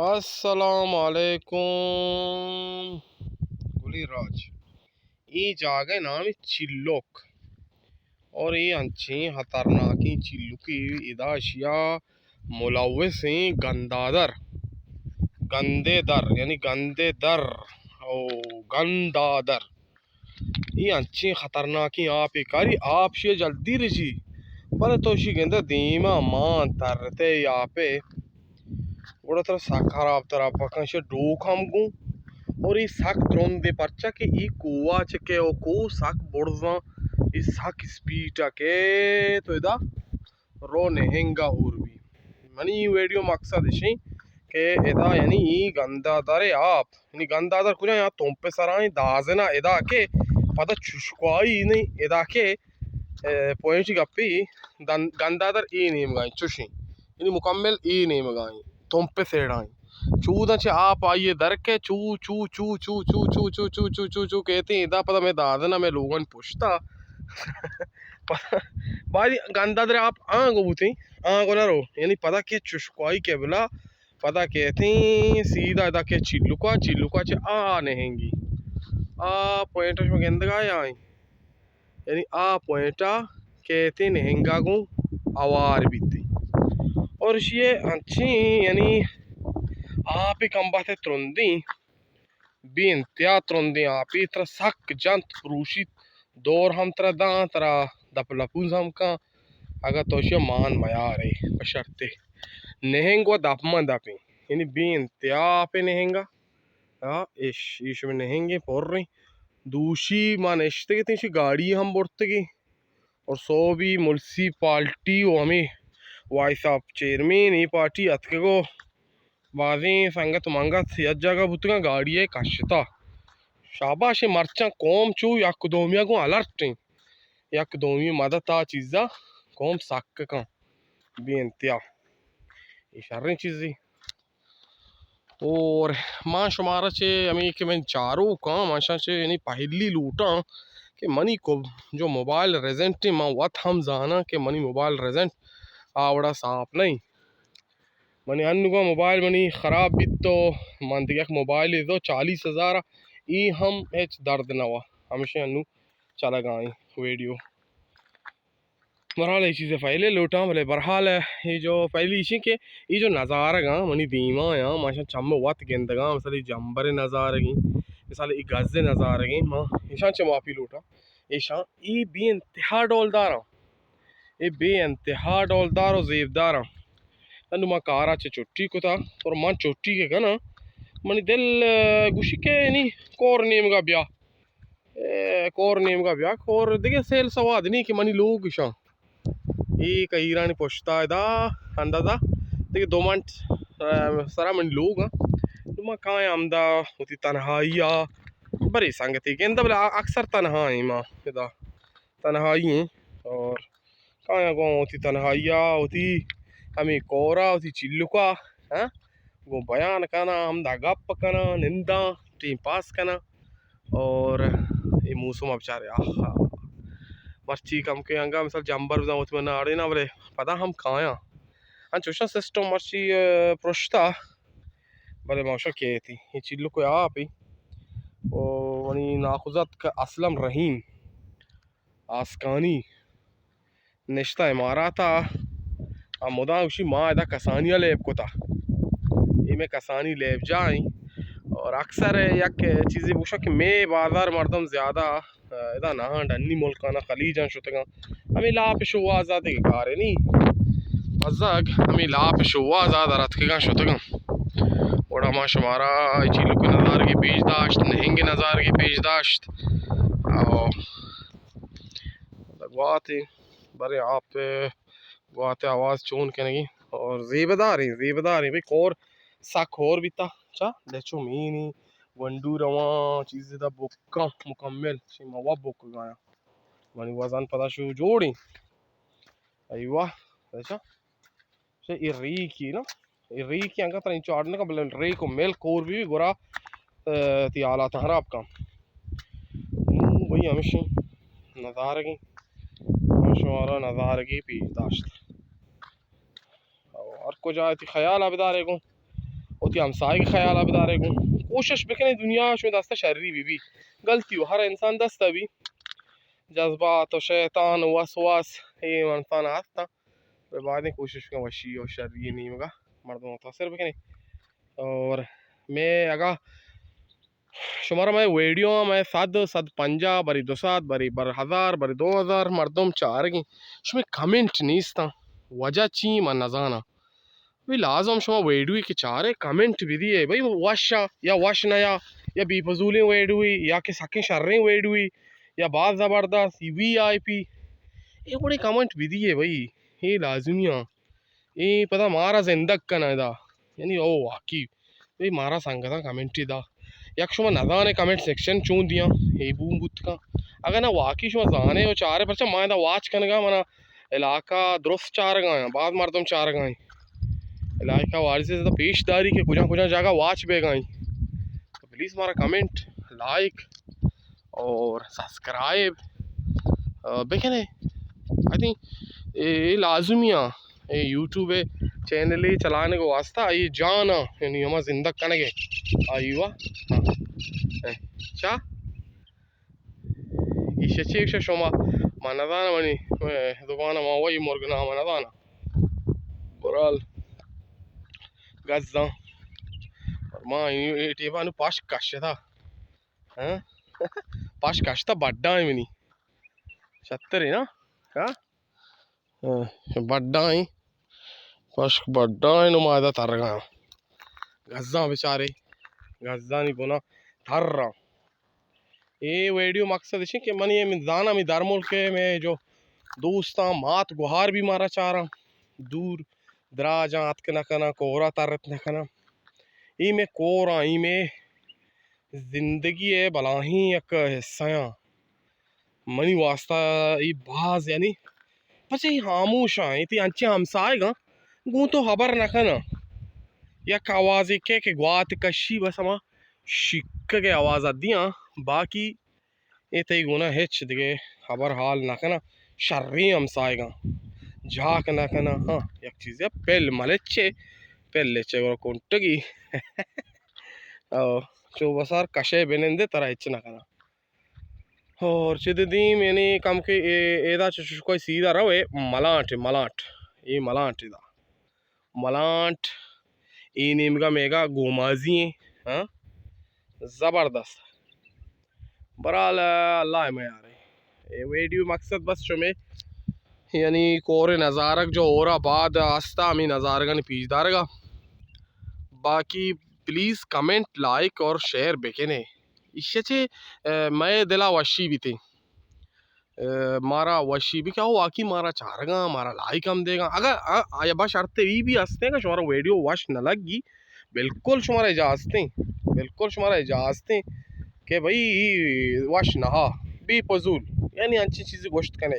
السلام علیکم گلی راج۔ اے جاگہ نام چلک اور اے انچیں خطرناکیں چلکے، ادا اشیا ملوثیں گندادر، گندے در، یعنی گندے در او گندادر۔ اے انچیں خطرناکیں آپے، کاری آپ شی جلدی رسی، بلے تو شی گندے دیما مان ترتے اے آپے، گڑا ترا سک خراب ترا پکن شی ڈوک ہم گوں۔ اور اے سک ترندے، پرچا کہ اے کوہ چکے او کوہ سک برزاں، اے سک اسپیڈ کے تو ادا رو نہنگا ہور بی۔ منی اے ویڈیو مقصد اشیں کہ ادا یعنی اے گندادر آپ، یعنی گندادر کجا یا تمپ سرائیں دازنا ادا کہ پدا چشکوائی نہیں ادا کہ، اے، پوائنٹ گپی دن-، گندادر اے نیمگائیں چوشیں، یعنی مکمل اے نیمگائیں تمپ سیڑائیں۔ چوداں چہ آپ آئی ء در کہ چو، چو، چو کہتے ادا پدا میں دادنا میں لوگن پشتا۔ پدا بازی گندادر آپ آنگو بوتیں، آنگو نہ رو، یعنی پدا کہ چشکوائی قبلہ، پدا کہتیں سیدھا ادا کہ چلکا، چلکا چہ آ نہنگی، آ پوائنٹ شما گندگا یا آئیں۔ یعنی آ پوائنٹا کہتیں نہنگا گوں اوار بیتیں۔ اور اشی انچیں یعنی آپ کم بہت ترندیں، بے انتہا ترندیں آپے، ترا سک جنت پروشیت، دور ہم ترا داں، ترا دپ لپوز ہم کن، اگاں تو اشیا مان میارے، بشرطے نہنگ و دپ من دپیں، یعنی بے انتہا آپے نہنگا۔ ہاں، ایش، ایش میں نہنگیں پریں۔ دوشی ما نشتگتیں، شی گاڑی ہم برتگیں۔ اور سوبی ملسیپالٹی و ہمیں وائس آف چیئرمین اے پارٹی اتکگو، بازیں سنگت منگت یک جاگہ بوتگاں، گاڑی ء کشتا۔ شاباش، مرچاں قوم چو یک دومی ء گوں الرٹ ایں، یک دومی مدد آ چیزا قوم سک کن بے انتہا۔ اے شریں چیزی۔ اور ما شمارا چہ ہمیں کہ من چاروکاں، ما شاں چہ یعنی پہلی لوٹاں کہ منی کو جو موبائل ریزنٹ، ما وت ہم زاناں کہ منی موبائل ریزنٹ آوڑا صاف نہیں۔ منی انگا موبائل منی خراب بیت تو من دیگہ یک موبائل دو چالیس ہزار، ای ہم ہچ درد نہ ہوا، ہمیشہ انو چلگائیں ویڈیو۔ بہرحال، اے چیز پہلے لوٹاں، بلے بہرحال، اے جو پہلی ایشی کہ اے جو نظارگاں منی دیما یاں، ما ایشاں چم وت گندگاں، مثال اے جمبر نظارگیں، مثال اے گز نظارگیں، ما ایشاں چہ معافی لوٹاں۔ ایشاں اے بے انتہا ڈولداراں، اے بے انتہا ڈولدار و زیبداراں۔ انو ما کارا چہ چھٹی کتا اور من چھٹی کہ کناں، منی دل، ء، گوشی کہ یعنی کور نیمگا بیا۔ اے، کور نیمگا بیا، کور دگہ سیل سواد نی کہ منی لوگ اشاں۔ اے کہیرانی پشتا ادا اندازہ دگہ دو منٹ، ء، سرا منی لوگ آں۔ نو ما کایاں ہمدا وتی تنہائی آ، برے سنگتے گندہ، بلے اکثر تنہا ایں ما ادا۔ تنہائی ایں اور کایاں گوں وتی تنہائی آ، وتی ہمیں کورا، وتی چلکا، ہاں، گوں بیان کناں، ہمدا گپ کناں، ننداں، ٹیم پاس کناں۔ اور اے موسم ء بچارے، آہا، مرچی کم کہ انگا مثال جمبر بزاں وتی من ناڑیناں، بلے پدا ہم کایاں۔ انچوشاں سسٹم مرچی، ء، پرشتا، بلے ما شا کیتی۔ اے چلک ء آپ ای۔ او منی ناکوزتک اسلم رحیم آسکانی نشتہ امارات ء، آ مدام گوشی ما ادا کسانی ء لیب کتا، اے مئے کسانی لیب جاہ ایں۔ اور اکثر یک چیزے بگوشاں کہ مئے بازار مردم زیادہ ادا نہ آں، ڈنی ملکانا خلیجاں شتگاں، ہمیں لاپ شوہازا دگہ کارے نی، بزگ ہمیں لاپ شوہازا در اتکگاں شتگاں۔ گڑا ما شمارا اے چیلوک نظارگے پیش داشت، نہنگ نظارگے پیش داشت۔ او گواتے، برے آپ گواتے آواز چون کنگی اور زیبداریں، زیبداریں۔ بھئی کور سک ہور بیتا، چا لچو مینی گونڈو رواں، چیزے دا بکاں مکمل، چی ما وا بک گایا۔ منی وزن پدا شو جوڑیں۔ ایوا، اچھا۔ چہ اے ریکی نا، اے ریکی انگا ترا انچو آڈ نہ کن، بلے ریک و ملک کور بی گڑا، ء، تی حالات خراب کن۔ نوں بھئی ہمیشی نظارگی، شمارا نظارگی پیش داشت۔ او ہر کجا تی خیال ء بدارے گوں۔ او وتی ہمساہگ خیال ءَ بدارے گوں۔ کوشش بکنے دنیا شمے دست ءَ شری بہ بی۔ غلطی و ہر انسان دست ءَ بی۔ جذبات و شیطان و وسواس اے انسان ءَ ہستاں۔ بہ بادیں کوشش کن وشی و شری نیمگا مردم متاثر بکنے۔ اور میں اگا شمارا مئے ویڈیو ءَ مئے صد، صد پنجاہ، بری دو سد، بری بر ہزار، بری دو ہزار مردم چارگیں، شمے کمنٹ نیستاں۔ وجہ چی من نزاناں۔ وی لازم شما ویڈیوے کہ چارے کمنٹ بدیے بھئی، وش ءَ یا وش نہ یا، یا بے فضولیں ویڈیوے یا کہ سکیں شریں ویڈیوے یا باز زبردست وی آئی پی، اے وڑیں کمنٹ بدیے بھئی، اے لازمی آں۔ اے پدا مارا زندگ کناں ادا۔ یعنی او واقعی، اے مارا سنگتاں کمنٹے دا۔ یک شما نزانے کمنٹ سیکشن چون دیاں، اے بوم بوت کن۔ اگر نہ واقعی شما زانے و چارے، پرچہ ما ادا واچ کنگا، منا علاقہ درست چارگا ہیں، باز مردم چارگا ہیں۔ علاقہ وارث سے پیش داری کہ کجا کجا جگہ واچ بیگا ہیں۔ تو پلیز مارا کمنٹ، لائک اور سبسکرائب، آ، بکنے۔ آئی تھنک اے، اے لازمی آں۔ اے یوٹیوب ءِ چینل ءِ چلانگ ءِ واسطہ آئی جان آں، یعنی ہما زندگ کنگ ءَ آئی وا۔ ہاں۔ اے، چا؟ ایش چی ایش شما؟ من نزاناں منی، اے، زبان ءَ ما وئی مرگ نام نزاناں۔ برال گزاں۔ ما اے، اے ٹیبانو پاش کشتا۔ ہاں؟ پاش کشتا بڈا منی۔ شترے نا؟ ہاں؟ ہاں، بڈا ایں، پشک بڈا ایں، نمائدہ ترگا۔ گزاں بچارے، گزانی بنا تر آں۔ اے ویڈیو مقصد اش کہ منی من زاناں، می در ملک ءَ مئے جو دوستاں، مات گوہار بھی مارا چاراں، دور دراجاں اتک نہ کناں، کورا ترت نہ کناں۔ اے مئے کوراں، اے مئے زندگی ءِ بلاہیں یک حصہ آں۔ منی واسطہ اے باز، یعنی پرچہ اے ہاموش آں، اے تئی انچیں ہمساہگ آں، گوں تو ہبر نہ کناں۔ یک آوازے کئے کہ گوات کشی، بس ہما شیکگ ءِ آواز ءَ دیاں، باقی اے تئی گونا ہچ دگہ ہبر حال نہ کناں۔ شریں ہمساہگ آں، جاک نہ کناں۔ ہاں، یک چیزے پل ملچے، پل لچے گڑا کنٹگی۔ او، چو بسار کشے بنندے ترا ہچ نہ کناں۔ اور چہ دیم یعنی کم کہ اے، ایدا چہ چشکوئی سیدھا روے ملانٹ، ملانٹ، اے ملانٹ ادا۔ ملانٹ، اے نیمگا میگا گومازی ایں، ہاں؟ زبردست۔ برحال اللہ ءِ میارے۔ اے ویڈیو مقصد بس شمے یعنی کور نظارگ جو ہورا بعد ہستا ہمیں نظارگانی پیش دارگا۔ باقی پلیز کمنٹ، لائک اور شیئر بکنے۔ ایشی چہ، اے، مئے دلا وشی بیتیں۔ اے، مارا وشی بی کہ او واقعی مارا چارگاں، مارا لائک ہم دیگاں۔ اگر آ، آ، بشرط ای بھی ہستیں کہ شمارا ویڈیو وش نہ لگی، بالکل شمارا اجازتیں، بالکل شمارا اجازتیں کہ بھئی ای وش نہ ہا، بے فضول، یعنی انچیں چیزے گوشت کنے،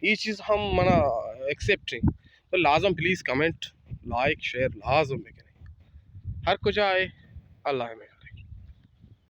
ای چیز ہم منا ایکسپٹ ہیں۔ تو لازم پلیز کمنٹ، لائک، شیئر لازم بکنے۔ ہر کجا ہے، اللہ میں۔